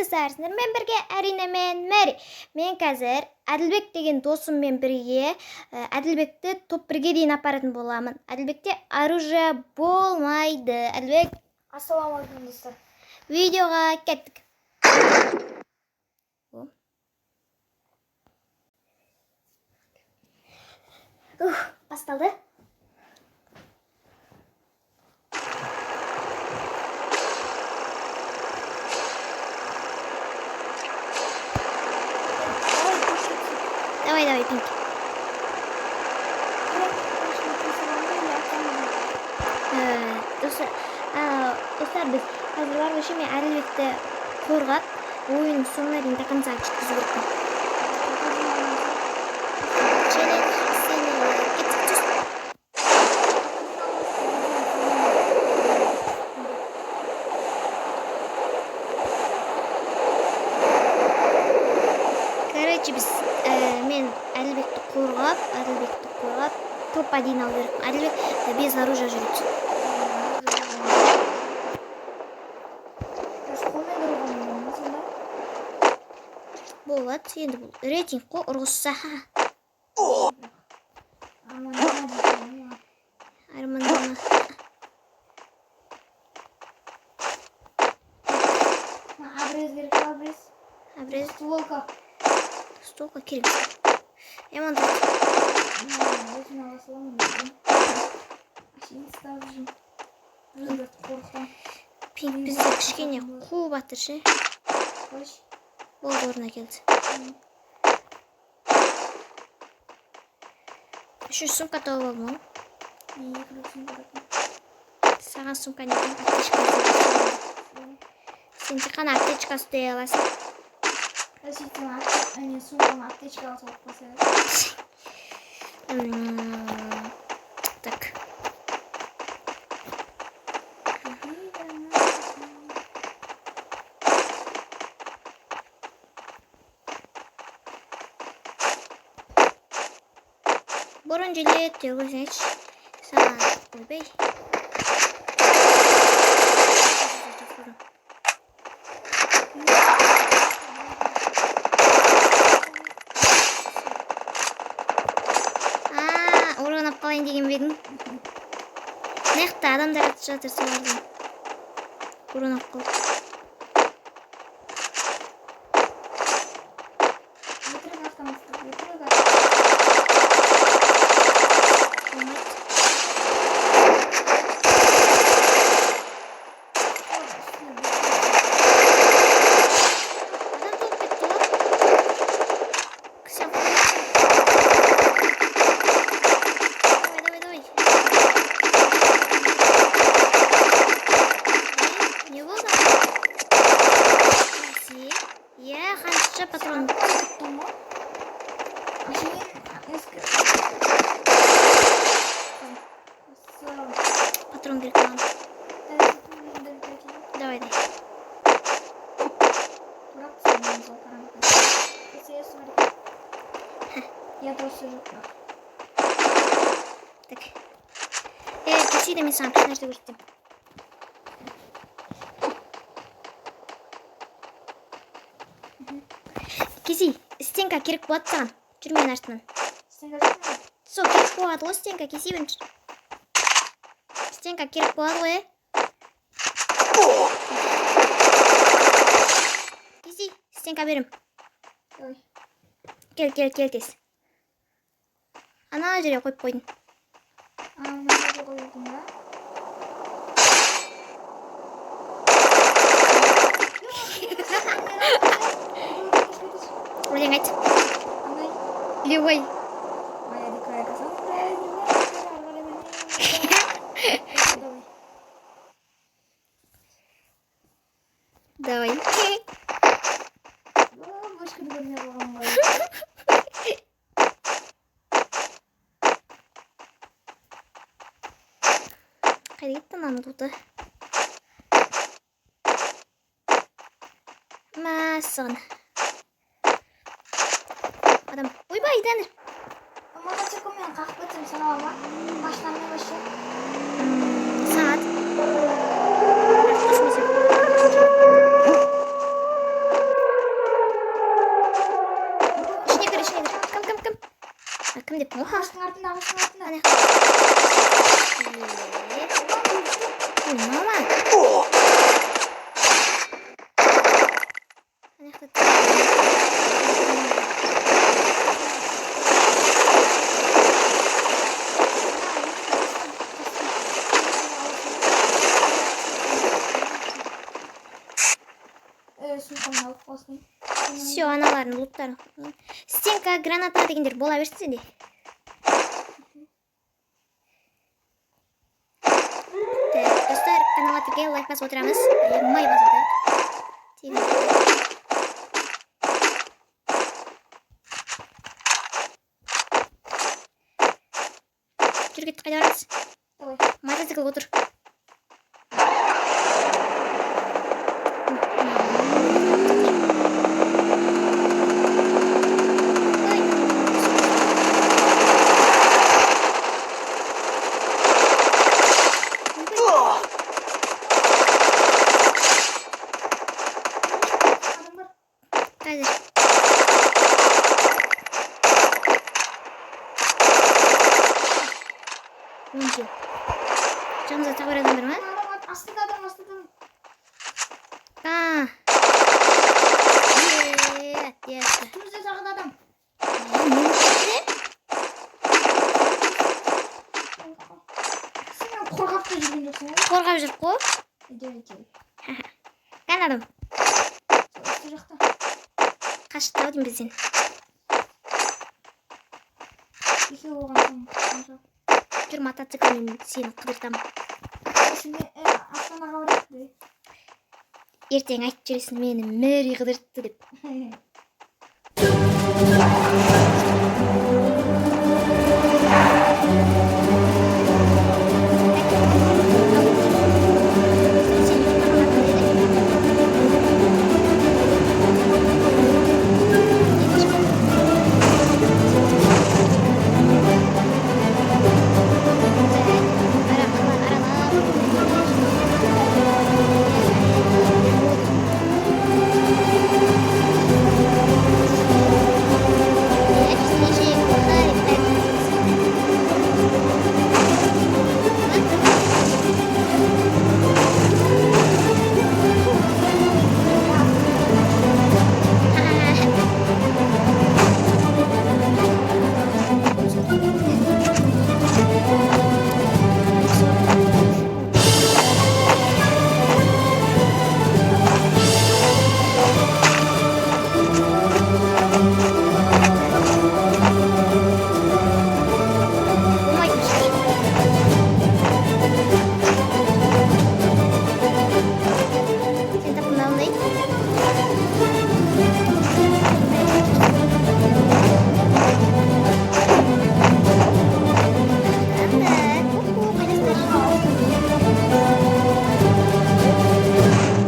Достар, сіздермен бірге әрине мен Мэри. Мен қазір Әділбек деген досыммен бірге Әділбекті топ бірге дейін апаратын боламын. Әділбекте оружие болмайды. Әділбек, Ассалаумағалейкум, достар. Видеоға кеттік. О. Ух, басталды. Давай, давай, пинг. Достар, достар, біз қазір бар ғой, мен Әділбекті қорғап, ойынның соңына дейін до конца жеткізу керекпін. Челлендж сені кеттік, түс. Короче, біз мен Әділбекті қорғап, топ 1 алу керекпін. Әділбек без оружия жүреді. Қолмен ұруға болады сонда? Болады, енді бұл рейтинг қой, ұрғызса. Армандама дейді. Армандама. Обрез керек па, обрез? Обрез, Стволка. Столға керек. Яман. Өзім ала саламын. Әшейін ұстап жүрмін. Біреулерді қорқытамын. Пинг бізде кішкене қуып жатыр ше. Қойшы. Болды, орнына келді. Үшінші сумка тауып алдым ғой. Мен екі рет сумка таптым. Саған сумка не керек? Аптечка іздеп. Сен тек қана аптечка ұстай аласың. Сөйтсем, әне сумканы аптечкаға салып қойса. Так. Бронежилет деп қойсаңшы. Саған ойбай. А, ұрынып қалайын деген бе едің? Мына жақта адамдар атып жатыр, солардан. Ұрынып қалды. Өтірік автоматтық, өтірік автомат. Болмайды. Үстіне. Адам толып кетті ғой. Сен қой. Давай, давай, давай. Не болды? Бәсе. Иә, қанша патрон. Әшейін ескі. Патрон керек маған. Давай, давай. Давай. Я тоже сижу. Так. Кеше мен саған күшті нәрсе көрсетемін. Кези, стенка керек болады саған. Жүр менің артымнан. Стенка жоқ па? Сол керек болады ғой стенка, кесе бірінші. Стенка керек болады ғой, е? Кези, стенка берем. Ой. Кел, кел, кел тез. Ана жерге қойып қойдым. А, мына жерге қойдың ба? Өлең айт. Қандай? Любой. Моя дикая Кассандра. Давай. Давай. О, башқаны көрмей қалған ғой. Қайда кетті мынаның туты? Мәссаған. Адам. Ойбай, Данир. Мотоциклмен қағып кетсем санала ма? Машинамен вообще. Сағат. Бірақ түсінбесем. А, кім деп? Оха. Ағаштың артында, ағаштың артында. Ана. Е, ой, мама. Ана жақта. Сумканы алып қалсын. Все, аналардың луттарын. Стенка, граната дегендер бола берсін сенде. Так, достар, каналға тіркеліп, лайк басып отырамыз. Май басып отырайық. Тегін. Жүр, кеттік, қайда барамыз? Давай. Мотоцикл отыр. Ой, ойбай. Адам бар. Қазір. 10 кило. Жанымызда тағы бір адам бар ма? Адам бар. Астында адам, астында адам. А. Е, е, Үстімізде тағы да адам. Не болып кетті? Сен мені қорғап та жүрген жоқсың, иә? Қорғап жүр қой. Иди, иди. Қане адам? Үсті жақта. Қашты ау деймін бізден. Екеуі болған соң. Қанша? Жүр, мотоциклмен сені қыдыртамын. Ішінде Астанаға барайық де. Ертең айтып жүресің, мені Мэри қыдыртты деп. Сен ұйықтаған атын еді? Ара, қала аралап. Болмайтын шығар. Сен таптың ба ондай? Анда, ку-ку, қайдасыңдар?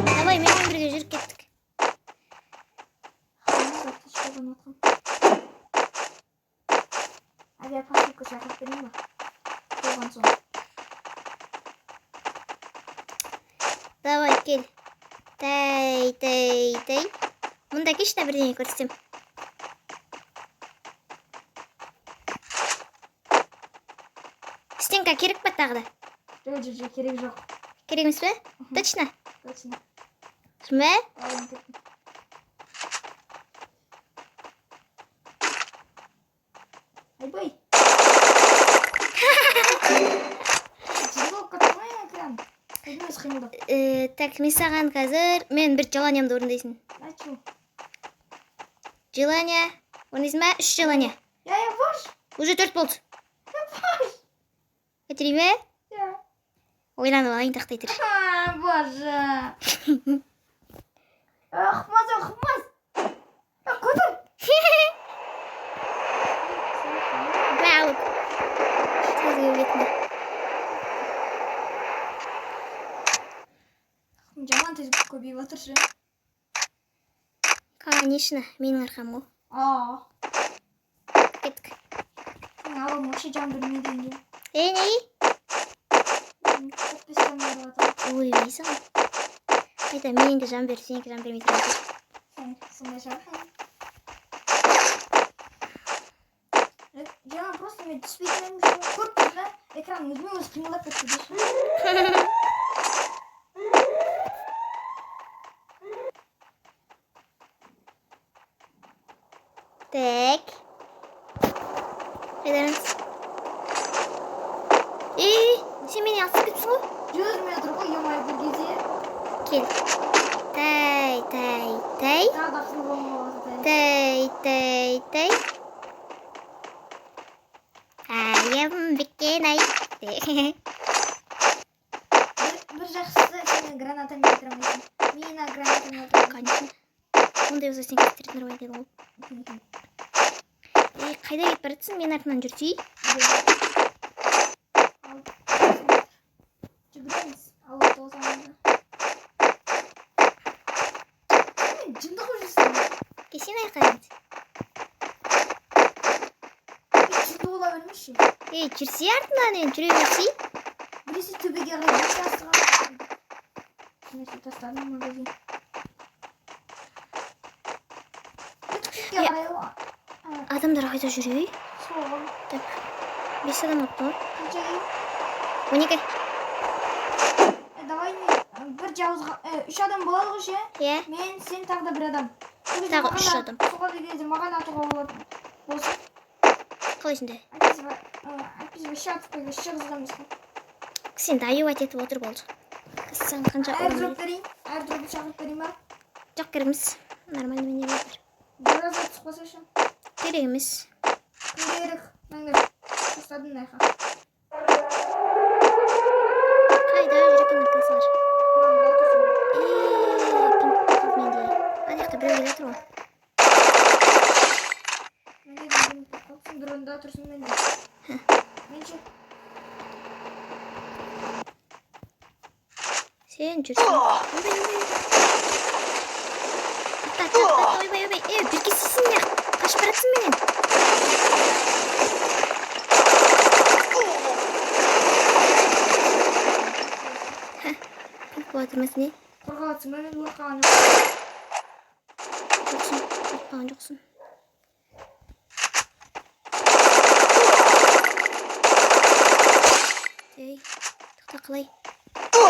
Давай, менімен бірге жүріп кеттік. Затты жатқан. Авиапосылка шақырып берейін ба? Болған соң. Давай, кел. Тәй, тәй, тәй. Мұнда келші та, бірдеңе көрсетсем. Стенка керек па тағы да? Жоқ, жоқ, жоқ, керек жоқ. Керек емес пе? Точно? Точно. Шын ба? Давай, мен кеттім. Айбай. Жын болып кетті ғой экран. Өзін өзі қимылдап. Так, мен саған қазір мен бір желаниямды орындайсың. Айтшы. Желание орындайсың ба? Үш желание. Я, я, бош. Уже төрт болды. Көтерейін бе? Я. Ойланып алайын, тақтай тұр. А, боже. Оқымаз, оқымаз. Көтер. Мә, алып. Тез бетіне. Жаман тез көбейіп жатыр ше. Конечно, менің арқам ғой. Аа. Кеттік. Сен алым вообще жан бермейді енді. Ей, неге? 4-5 жан беріп жатыр. Ойбай саған. Қайта менікі жан беріп, сенікі жан бермей тұрған. Сен сондай шығар. Мен түспейтін едім, көріп тұрмын да, экран өзімен өзі қимылдап кетті деші. Так. Қайдарыңыз? Ей, сен менен асып кетіпсің ғой. 100 метр ғой, ё-моё, бір кезде. Кел. Тай, тай, тай. Тағы да қызыл болмаған. Тай, тай, тай. Айым біткен ай. Бір жақсысы, сен гранатамен өлтіре алмайсың. Мен гранатамен өлтіре. Конечно. Ондай болса, сен кетіретін нормально едің ғой. Ей, қайда кетіп бара жатсың? Мен артынан жүрсей. Жүгіреміз. Алла тоғыз. Мен жынды қылып жүрсің. Келсең, айқайын. Жынды бола бермеші. Ей, жүрсей артынан енді, жүре берсей. Біресе төбеге қарай, біресе астыға. Нәрсе тастадым магазин. Төбеге қарай ғой. Адамдар қайда жүр, ей? Сол ғой. Так, бес адам алыпты ғой. Қанша үй? 12. Давай не, бір жауызға, үш адам болады ғой ше? Иә. Мен, сен, тағы да бір адам. Сол кезде Тағы маған үш адам. Сол кезде маған атуға болады. Болсын. Қалай сонда? Әйтпесе вообще атып вообще қызық емес қой. Сен даювать етіп отыр, болды. Саған қанша ұрын Airdrop керек? берейін. Airdrop'ы шақырып берейін ба? Жоқ, керек емес. Нормально, менде бар. Біраз түсіп қалса ше. Керек емес. Кімге керек? Маңдар. Тастадым мына жаққа. Қайда жүр екен крысалар? Маңда тұрсын. Ей, пинг қалды менде. Ана жақта біреу келе жатыр ғой. Менде де пинг болып қалды. Дронда тұрсын менде. Мен ше? Сен жүрсің. Ойбай, ойбай. Атта, атта, атта, атта, ойбай, ойбай. Ей, бірге істейсің не? Қашып бара жатсың менен. Пинг болып жатыр ма сенде? Қорғалатсың ба? Мен қорқаған жоқпын. Жоқсың, қорықпаған жоқсың. Ей, тоқта, қалай? Ой,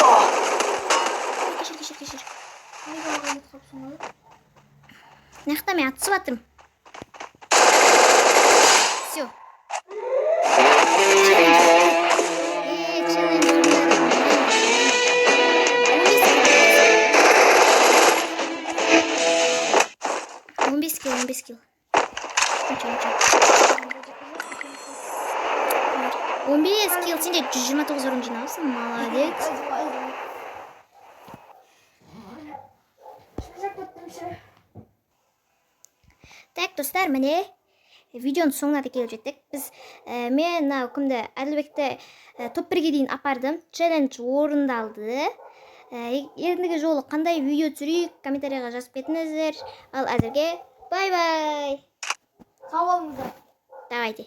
кешір, кешір, кешір. Неге алға кетіп қалыпсың ғой? Мына жақта мен атысып жатырмын. Все. Ей, челлендж орындадым. 15 килл, 15 килл. Ничего, ничего. 15 килл, сенде 129 орын жиналсың, молодец. Шаршап кеттім ше. Так, достар, міне, видеоның соңына да келіп жеттік. Біз мен мынау кімді, Әділбекті топ 1-ге дейін апардым. Челлендж орындалды. Ендігі жолы қандай видео түсірейік, комментарийға жазып кетіңіздер. Ал әзірге бай-бай. Сау болыңыздар. Давайте.